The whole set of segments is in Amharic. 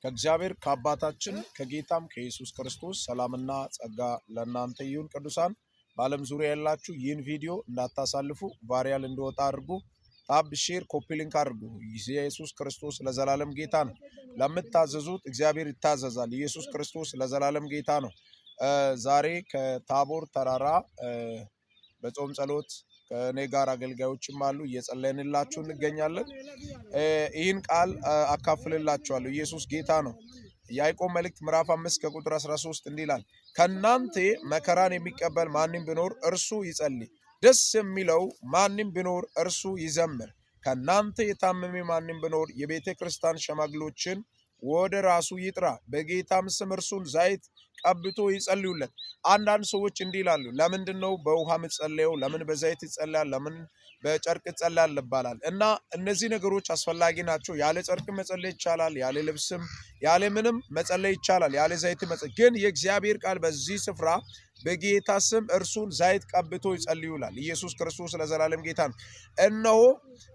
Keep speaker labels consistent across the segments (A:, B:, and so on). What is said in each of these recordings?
A: ከእግዚአብሔር ከአባታችን ከጌታም ከኢየሱስ ክርስቶስ ሰላምና ጸጋ ለእናንተ ይሁን። ቅዱሳን በዓለም ዙሪያ ያላችሁ ይህን ቪዲዮ እንዳታሳልፉ፣ viral እንዲወጣ አድርጉ። Tap፣ share፣ copy link አድርጉ። ኢየሱስ ክርስቶስ ለዘላለም ጌታ ነው። ለምታዘዙት እግዚአብሔር ይታዘዛል። ኢየሱስ ክርስቶስ ለዘላለም ጌታ ነው። ዛሬ ከታቦር ተራራ በጾም ጸሎት ከእኔ ጋር አገልጋዮችም አሉ፣ እየጸለይንላችሁ እንገኛለን። ይህን ቃል አካፍልላችኋለሁ። ኢየሱስ ጌታ ነው። ያዕቆብ መልእክት ምዕራፍ 5 ከቁጥር 13 እንዲህ ይላል፣ ከእናንተ መከራን የሚቀበል ማንም ቢኖር እርሱ ይጸልይ፣ ደስ የሚለው ማንም ቢኖር እርሱ ይዘምር። ከእናንተ የታመመ ማንም ቢኖር የቤተ ክርስቲያን ሽማግሌዎችን ወደ ራሱ ይጥራ፣ በጌታም ስም እርሱን ዘይት ቀብቶ ይጸልዩለት። አንዳንድ ሰዎች እንዲህ ይላሉ፣ ለምንድን ነው በውሃ የምጸለየው? ለምን በዘይት ይጸለያል? ለምን በጨርቅ ይጸለያል ይባላል። እና እነዚህ ነገሮች አስፈላጊ ናቸው። ያለ ጨርቅ መጸለይ ይቻላል፣ ያለ ልብስም ያለ ምንም መጸለይ ይቻላል፣ ያለ ዘይት መጸለይ። ግን የእግዚአብሔር ቃል በዚህ ስፍራ በጌታ ስም እርሱን ዘይት ቀብቶ ይጸልዩላል። ኢየሱስ ክርስቶስ ለዘላለም ጌታ ነው። እነሆ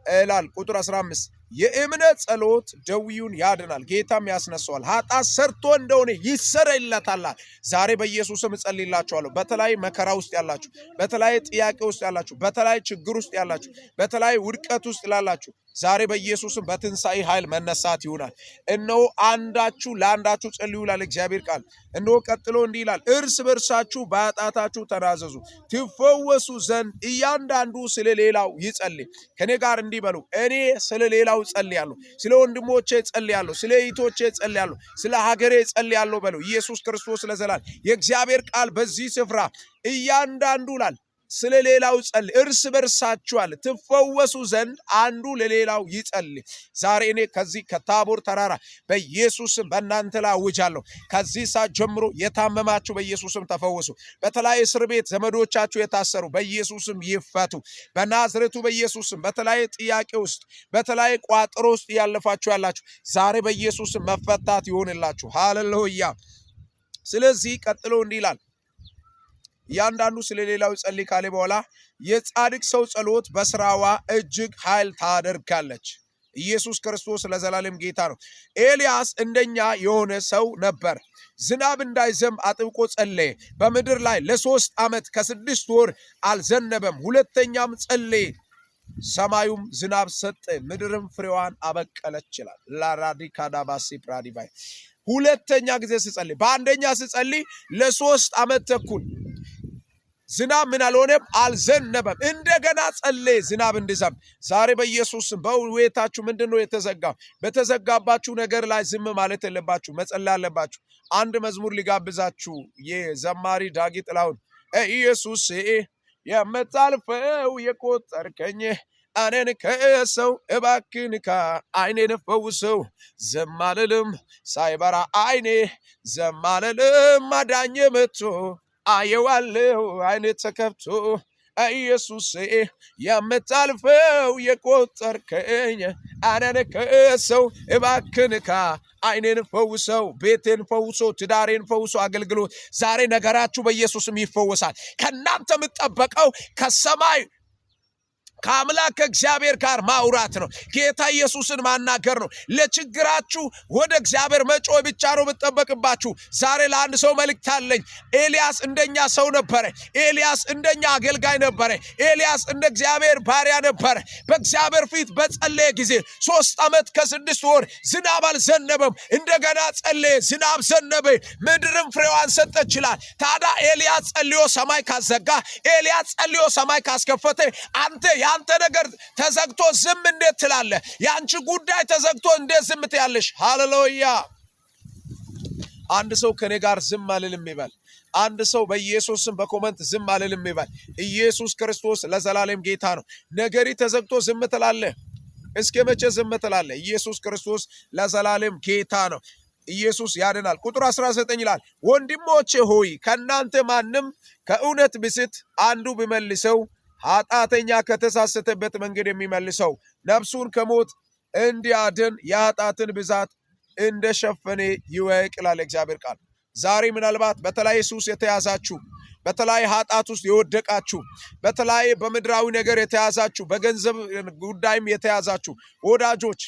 A: እላል ቁጥር 15 የእምነት ጸሎት ደዊውን ያድናል፣ ጌታም ያስነሳዋል። ኃጢአት ሰርቶ እንደሆነ ይሰረይለታል። ዛሬ በኢየሱስም እጸልይላችኋለሁ። በተለያየ መከራ ውስጥ ያላችሁ፣ በተለያየ ጥያቄ ውስጥ ያላችሁ፣ በተለያየ ችግር ውስጥ ያላችሁ፣ በተለያየ ውድቀት ውስጥ ላላችሁ ዛሬ በኢየሱስም በትንሣኤ ኃይል መነሳት ይሆናል። እነሆ አንዳችሁ ለአንዳችሁ ጸልዩ ይላል እግዚአብሔር ቃል። እነሆ ቀጥሎ እንዲህ ይላል፣ እርስ በርሳችሁ በኃጢአታችሁ ተናዘዙ ትፈወሱ ዘንድ እያንዳንዱ ስለ ሌላው ይጸልይ። ከኔ ጋር እንዲህ በሉ፣ እኔ ስለ ሌላው ጸልያለሁ፣ ስለ ወንድሞቼ ጸልያለሁ፣ ስለ እህቶቼ ጸልያለሁ፣ ስለ ሀገሬ ጸልያለሁ በሉ። ኢየሱስ ክርስቶስ ለዘላለም የእግዚአብሔር ቃል በዚህ ስፍራ እያንዳንዱ ላል ስለ ሌላው ጸልይ፣ እርስ በርሳችሁ አለ ትፈወሱ ዘንድ አንዱ ለሌላው ይጸልይ። ዛሬ እኔ ከዚህ ከታቦር ተራራ በኢየሱስም በእናንተ ላይ አውጃለሁ። ከዚህ ሰዓት ጀምሮ የታመማችሁ በኢየሱስም ተፈወሱ። በተለያየ እስር ቤት ዘመዶቻችሁ የታሰሩ በኢየሱስም ይፈቱ። በናዝሬቱ በኢየሱስም በተለያየ ጥያቄ ውስጥ በተለያየ ቋጠሮ ውስጥ እያለፋችሁ ያላችሁ ዛሬ በኢየሱስም መፈታት ይሆንላችሁ። ሃሌሉያ። ስለዚህ ቀጥሎ እንዲህ ይላል እያንዳንዱ ስለ ሌላው ይጸልይ ካለ በኋላ የጻድቅ ሰው ጸሎት በስራዋ እጅግ ኃይል ታደርጋለች። ኢየሱስ ክርስቶስ ለዘላለም ጌታ ነው። ኤልያስ እንደኛ የሆነ ሰው ነበር። ዝናብ እንዳይዘንብ አጥብቆ ጸለየ። በምድር ላይ ለ3 ዓመት ከ6 ወር አልዘነበም። ሁለተኛም ጸለየ፣ ሰማዩም ዝናብ ሰጠ፣ ምድርም ፍሬዋን አበቀለች ይላል። ላራዲካዳባሲ ፕራዲባይ ሁለተኛ ጊዜ ስጸልይ፣ በአንደኛ ስጸልይ ለ3 ዓመት ተኩል ዝናብ ምን አልሆነም፣ አልዘነበም። እንደገና ጸለየ ዝናብ እንዲዘንብ። ዛሬ በኢየሱስ በቤታችሁ ምንድን ነው የተዘጋው? በተዘጋባችሁ ነገር ላይ ዝም ማለት የለባችሁ፣ መጸለይ አለባችሁ። አንድ መዝሙር ሊጋብዛችሁ የዘማሪ ዳጊ ጥላሁን ኢየሱስ የምታልፈው የቆጠርከኝ እኔን ከሰው እባክንካ አይኔን ፈውሰው፣ ዝም አልልም ሳይበራ አይኔ፣ ዝም አልልም አዳኜ መጥቶ አየዋለሁ አይኔ ተከፍቶ፣ ኢየሱሴ የምታልፈው የቆጠርከኝ እኔን ከሰው እባክንካ አይኔን ፈውሰው፣ ቤቴን ፈውሶ፣ ትዳሬን ፈውሶ፣ አገልግሎት ዛሬ ነገራችሁ በኢየሱስም ይፈወሳል። ከእናንተ የምጠበቀው ከሰማይ ከአምላክ ከእግዚአብሔር ጋር ማውራት ነው። ጌታ ኢየሱስን ማናገር ነው። ለችግራችሁ ወደ እግዚአብሔር መጮህ ብቻ ነው የምጠበቅባችሁ። ዛሬ ለአንድ ሰው መልእክት አለኝ። ኤልያስ እንደኛ ሰው ነበረ። ኤልያስ እንደኛ አገልጋይ ነበረ። ኤልያስ እንደ እግዚአብሔር ባሪያ ነበረ። በእግዚአብሔር ፊት በጸለየ ጊዜ 3 ዓመት ከ6 ወር ዝናብ አልዘነበም። እንደገና ጸለየ፣ ዝናብ ዘነበ፣ ምድርም ፍሬዋን ሰጠች ይላል። ታዲያ ኤልያስ ጸልዮ ሰማይ ካዘጋ፣ ኤልያስ ጸልዮ ሰማይ ካስከፈተ አንተ ያንተ ነገር ተዘግቶ ዝም እንዴት ትላለህ? ያንቺ ጉዳይ ተዘግቶ እንዴት ዝም ትያለሽ? ሃሌሉያ። አንድ ሰው ከኔ ጋር ዝም አልልም ይበል። አንድ ሰው በኢየሱስ ስም በ comment ዝም አልልም ይበል። ኢየሱስ ክርስቶስ ለዘላለም ጌታ ነው። ነገሪ ተዘግቶ ዝም ትላለህ? እስከ መቼ ዝም ትላለህ? ኢየሱስ ክርስቶስ ለዘላለም ጌታ ነው። ኢየሱስ ያድናል። ቁጥር 19 ይላል፣ ወንድሞቼ ሆይ ከእናንተ ማንም ከእውነት ብስት አንዱ ቢመልሰው ኃጢአተኛ ከተሳሳተበት መንገድ የሚመልሰው ነፍሱን ከሞት እንዲያድን የኃጢአትን ብዛት እንደሸፈነ ይወቅ ይላል እግዚአብሔር ቃል። ዛሬ ምናልባት በተለያየ ሱስ የተያዛችሁ፣ በተለያየ ኃጢአት ውስጥ የወደቃችሁ፣ በተለያየ በምድራዊ ነገር የተያዛችሁ፣ በገንዘብ ጉዳይም የተያዛችሁ ወዳጆች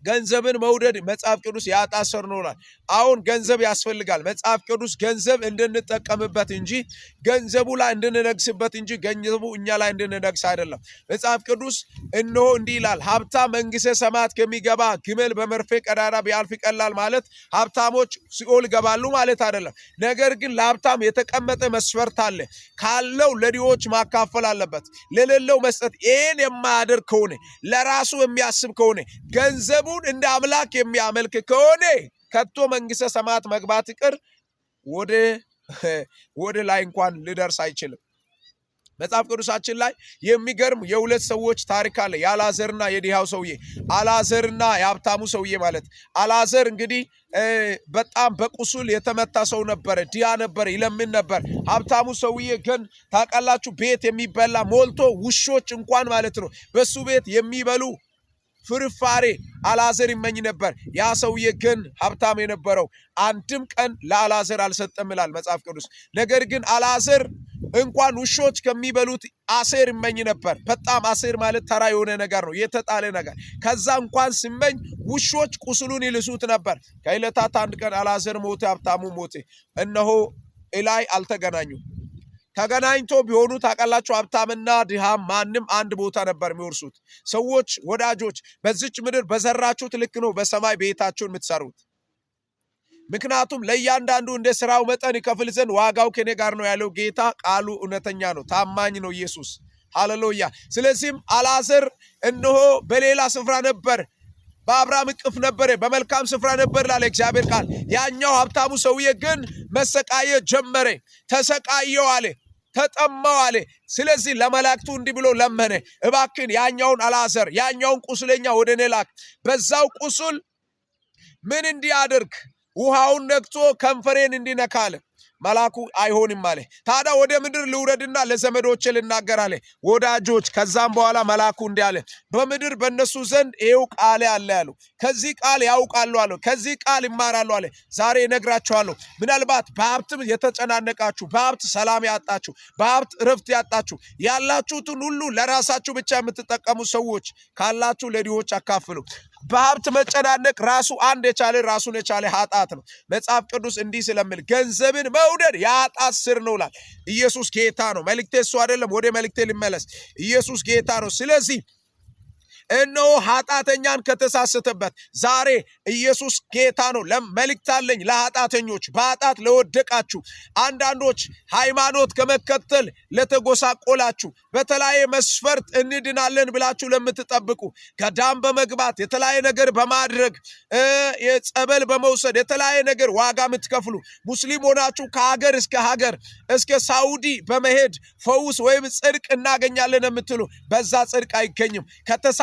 A: ገንዘብን መውደድ መጽሐፍ ቅዱስ የኃጢአት ስር ነው ይላል። አሁን ገንዘብ ያስፈልጋል። መጽሐፍ ቅዱስ ገንዘብ እንድንጠቀምበት እንጂ ገንዘቡ ላይ እንድንነግስበት እንጂ ገንዘቡ እኛ ላይ እንድንነግስ አይደለም። መጽሐፍ ቅዱስ እነሆ እንዲህ ይላል፣ ሀብታም መንግሥተ ሰማያት ከሚገባ ግመል በመርፌ ቀዳዳ ቢያልፍ ይቀላል ማለት ሀብታሞች ሲኦል ይገባሉ ማለት አይደለም። ነገር ግን ለሀብታም የተቀመጠ መስፈርት አለ። ካለው ለድሆች ማካፈል አለበት፣ ለሌለው መስጠት። ይህን የማያደርግ ከሆነ፣ ለራሱ የሚያስብ ከሆነ፣ ገንዘቡን እንደ አምላክ የሚያመልክ ከሆነ ከቶ መንግሥተ ሰማያት መግባት ይቅር ወደ ላይ እንኳን ሊደርስ አይችልም። መጽሐፍ ቅዱሳችን ላይ የሚገርም የሁለት ሰዎች ታሪክ አለ። የአልዓዛርና የድሃው ሰውዬ፣ አልዓዛርና የሀብታሙ ሰውዬ ማለት። አልዓዛር እንግዲህ በጣም በቁስል የተመታ ሰው ነበረ፣ ድሃ ነበረ፣ ይለምን ነበር። ሀብታሙ ሰውዬ ግን ታውቃላችሁ፣ ቤት የሚበላ ሞልቶ ውሾች እንኳን ማለት ነው በሱ ቤት የሚበሉ ፍርፋሬ አልዓዛር ይመኝ ነበር። ያ ሰውዬ ግን ሀብታም የነበረው አንድም ቀን ለአልዓዛር አልሰጠም ይላል መጽሐፍ ቅዱስ። ነገር ግን አልዓዛር እንኳን ውሾች ከሚበሉት አሴር ይመኝ ነበር። በጣም አሴር ማለት ተራ የሆነ ነገር ነው፣ የተጣለ ነገር። ከዛ እንኳን ሲመኝ ውሾች ቁስሉን ይልሱት ነበር። ከዕለታት አንድ ቀን አልዓዛር ሞተ፣ ሀብታሙ ሞተ። እነሆ እላይ አልተገናኙም። ተገናኝቶ ቢሆኑ ታውቃላችሁ፣ ሀብታምና ድሃ ማንም አንድ ቦታ ነበር የሚወርሱት። ሰዎች ወዳጆች፣ በዚች ምድር በዘራችሁት ልክ ነው በሰማይ ቤታችሁን የምትሰሩት። ምክንያቱም ለእያንዳንዱ እንደ ስራው መጠን ይከፍል ዘንድ ዋጋው ከኔ ጋር ነው ያለው ጌታ ቃሉ እውነተኛ ነው፣ ታማኝ ነው ኢየሱስ። ሃሌሉያ። ስለዚህም አልዓዛር እነሆ በሌላ ስፍራ ነበር፣ በአብርሃም እቅፍ ነበረ፣ በመልካም ስፍራ ነበር ላለ እግዚአብሔር ቃል። ያኛው ሀብታሙ ሰውዬ ግን መሰቃየት ጀመረ። ተሰቃየው አለ፣ ተጠማው አለ። ስለዚህ ለመላእክቱ እንዲህ ብሎ ለመነ፣ እባክን ያኛውን አልዓዛር ያኛውን ቁስለኛ ወደ እኔ ላክ፣ በዛው ቁስል ምን እንዲያደርግ ውሃውን ነክቶ ከንፈሬን እንዲነካ አለ። መልአኩ አይሆንም አለ። ታዲያ ወደ ምድር ልውረድና ለዘመዶቼ ልናገር አለ። ወዳጆች፣ ከዛም በኋላ መልአኩ እንዲህ አለ፣ በምድር በእነሱ ዘንድ ይኸው ቃል አለ ያሉ፣ ከዚህ ቃል ያውቃሉ አለ፣ ከዚህ ቃል ይማራሉ አለ። ዛሬ እነግራችኋለሁ። ምናልባት በሀብትም የተጨናነቃችሁ፣ በሀብት ሰላም ያጣችሁ፣ በሀብት እረፍት ያጣችሁ፣ ያላችሁትን ሁሉ ለራሳችሁ ብቻ የምትጠቀሙ ሰዎች ካላችሁ ለድሆች አካፍሉ። በሀብት መጨናነቅ ራሱ አንድ የቻለ ራሱን የቻለ ኃጢአት ነው። መጽሐፍ ቅዱስ እንዲህ ስለሚል ገንዘብን መውደድ የኃጢአት ስር ነው ይላል። ኢየሱስ ጌታ ነው። መልእክቴ እሱ አይደለም። ወደ መልእክቴ ልመለስ። ኢየሱስ ጌታ ነው። ስለዚህ እነሆ ኃጢአተኛን ከተሳሰተበት ዛሬ ኢየሱስ ጌታ ነው። መልእክት አለኝ ለኃጢአተኞች፣ በኃጢአት ለወደቃችሁ፣ አንዳንዶች ሃይማኖት ከመከተል ለተጎሳቆላችሁ፣ በተለያየ መስፈርት እንድናለን ብላችሁ ለምትጠብቁ፣ ገዳም በመግባት የተለያየ ነገር በማድረግ የጸበል በመውሰድ የተለያየ ነገር ዋጋ የምትከፍሉ፣ ሙስሊም ሆናችሁ ከሀገር እስከ ሀገር እስከ ሳውዲ በመሄድ ፈውስ ወይም ጽድቅ እናገኛለን የምትሉ በዛ ጽድቅ አይገኝም።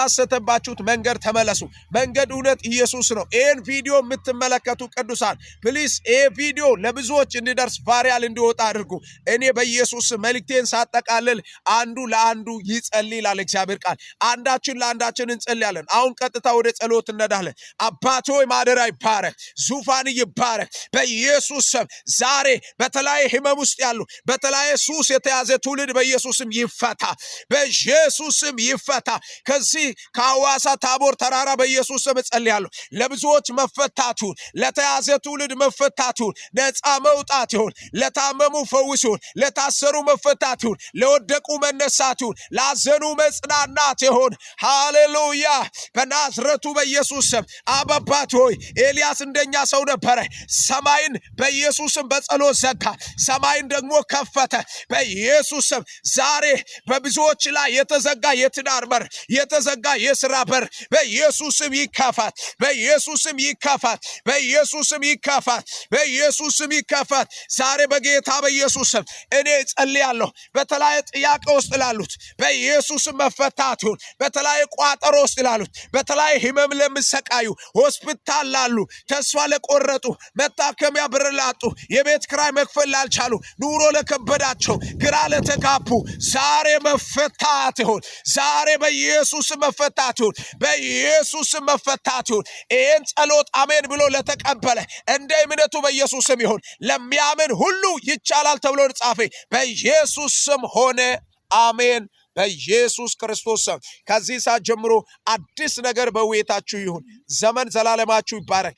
A: ከተሳሰተባችሁት መንገድ ተመለሱ። መንገድ እውነት ኢየሱስ ነው። ይህን ቪዲዮ የምትመለከቱ ቅዱሳን please ይህ ቪዲዮ ለብዙዎች እንዲደርስ viral እንዲወጣ አድርጉ። እኔ በኢየሱስ መልእክቴን ሳጠቃልል አንዱ ለአንዱ ይጸልይ ይላል እግዚአብሔር ቃል። አንዳችን ለአንዳችን እንጸልያለን። አሁን ቀጥታ ወደ ጸሎት እንሄዳለን። አባት ሆይ ማደሪያ ይባረክ፣ ዙፋን ይባረክ በኢየሱስ ስም። ዛሬ በተለያየ ህመም ውስጥ ያሉ፣ በተለያየ ሱስ የተያዘ ትውልድ በኢየሱስ ስም ይፈታ፣ በኢየሱስ ስም ይፈታ። ከዚህ ከሐዋሳ ታቦር ተራራ በኢየሱስ ስም እጸልያለሁ። ለብዙዎች መፈታት ይሁን፣ ለተያዘ ትውልድ መፈታት ይሁን፣ ነፃ መውጣት ይሁን፣ ለታመሙ ፈውስ ይሁን፣ ለታሰሩ መፈታት ይሁን፣ ለወደቁ መነሳት ይሁን፣ ላዘኑ መጽናናት ይሁን። ሃሌሉያ! በናዝረቱ በኢየሱስ ስም አባት ሆይ፣ ኤልያስ እንደኛ ሰው ነበረ። ሰማይን በኢየሱስ ስም በጸሎት ዘጋ፣ ሰማይን ደግሞ ከፈተ። በኢየሱስ ስም ዛሬ በብዙዎች ላይ የተዘጋ የትዳር በር፣ የተዘጋ የስራ በር በኢየሱስ ስም ይከፈት፣ በኢየሱስ ስም ይከፈት፣ በኢየሱስ ስም ይከፈት፣ በኢየሱስ ስም ይከፈት። ዛሬ በጌታ በኢየሱስ ስም እኔ ጸልያለሁ። በተለያየ ጥያቄ ውስጥ ላሉት በኢየሱስ ስም መፈታት ይሁን። በተለያየ ቋጠሮ ውስጥ ላሉት፣ በተለያየ ህመም ለሚሰቃዩ፣ ሆስፒታል ላሉ፣ ተስፋ ለቆረጡ፣ መታከሚያ ብር ላጡ፣ የቤት ክራይ መክፈል ላልቻሉ፣ ኑሮ ለከበዳቸው፣ ግራ ለተጋቡ ዛሬ መፈታት ይሁን። ዛሬ በኢየሱስ ስም መፈታት ይሁን። በኢየሱስ ስም መፈታት ይሁን። ይህን ጸሎት አሜን ብሎ ለተቀበለ እንደ እምነቱ በኢየሱስ ስም ይሁን። ለሚያምን ሁሉ ይቻላል ተብሎ ጻፈ። በኢየሱስ ስም ሆነ። አሜን። በኢየሱስ ክርስቶስ ስም ከዚህ ሰዓት ጀምሮ አዲስ ነገር በሕይወታችሁ ይሁን። ዘመን ዘላለማችሁ ይባረክ።